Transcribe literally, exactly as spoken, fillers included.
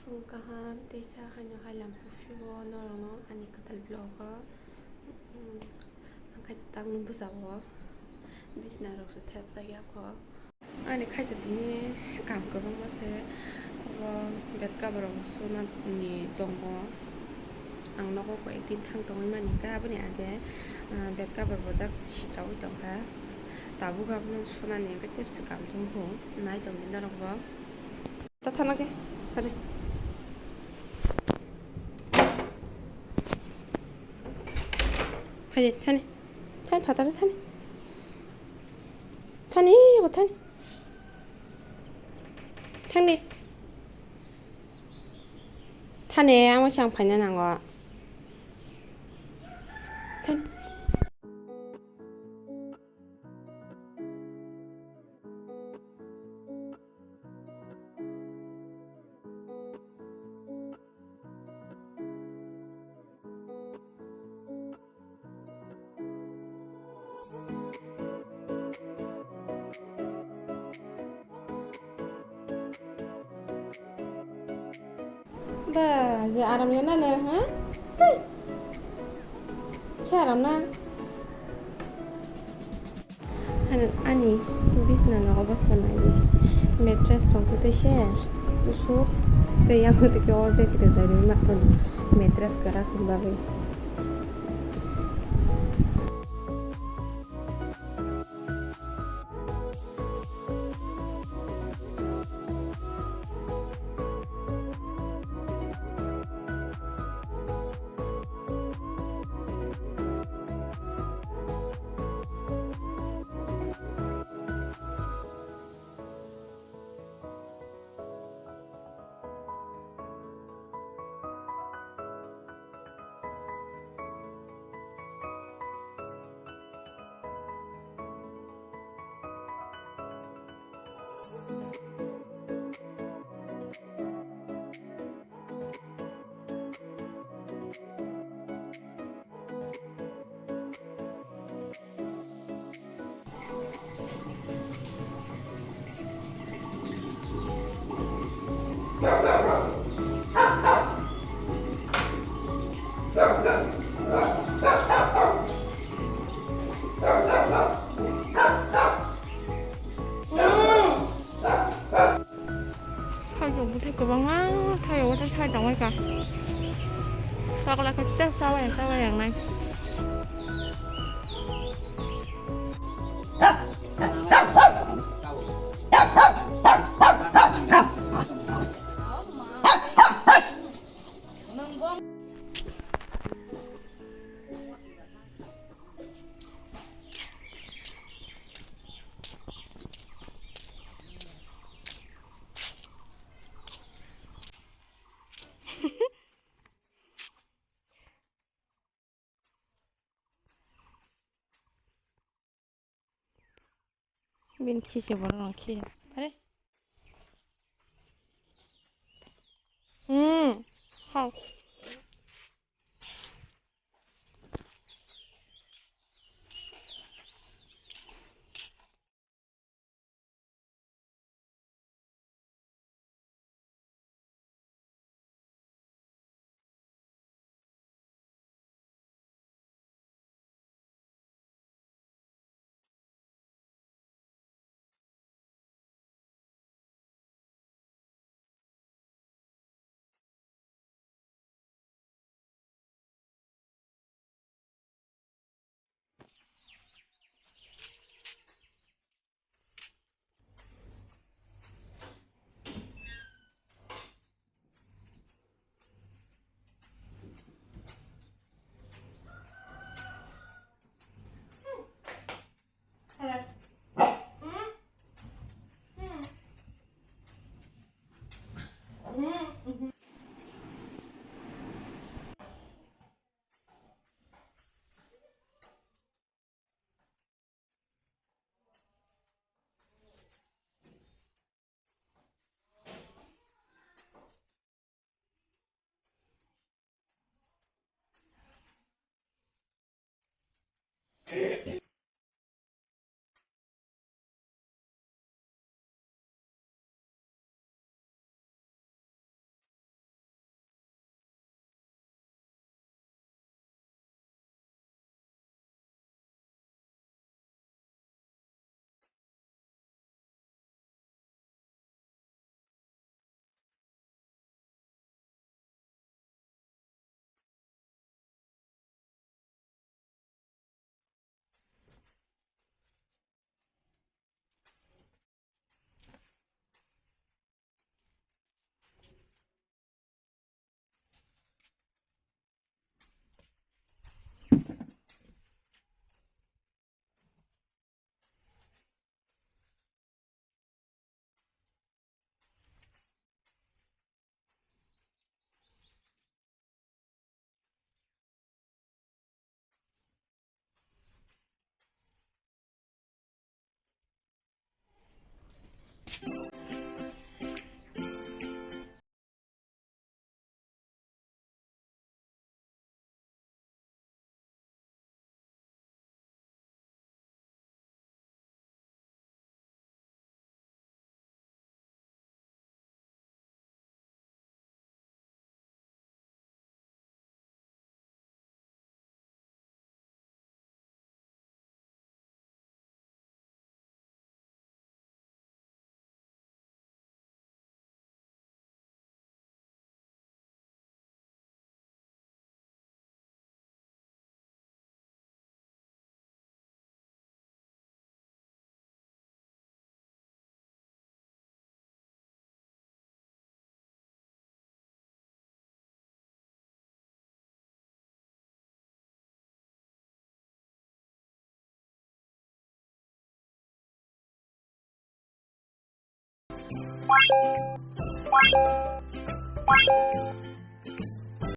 Phung kaham teisa haino hai lamsok phio norokno ani kwtal vlog o. Hmm, ang khaito tangno bwsao bisna rok se thepjak ya kho. Ani khaito tini kam kwbangma se, obo bed cover rok suna ni tongo. Ang nogo koi ek din thang tongwi mani kha, aboni age, ah, bed cover bojak sitraui tongkha. Tabuk abono sunani hwnkhe tebse kam tong kho, nai tongdi norokbo. Ta thana khe, thani. Phaidi, thani. Thani, phataro thani. Thani, ego thani. Thangdi. Thani, amo chang phaina nango. Thani. Ba, je aram ya nana, ha? Hei. Se aram na. Ani, ani bisna no obostha naidi. Mattress rok tei se kusuk tei yang tei ke ordek rijai rwi ma tong mattress kwrak ni bagwi. Thairok bwthai kwbangma, thairok bwthai thai tongwi ka. Chakla khe chak chawi ang chawi ang nai. Bini khisi borok no khiya. Are. Hmm. Hai.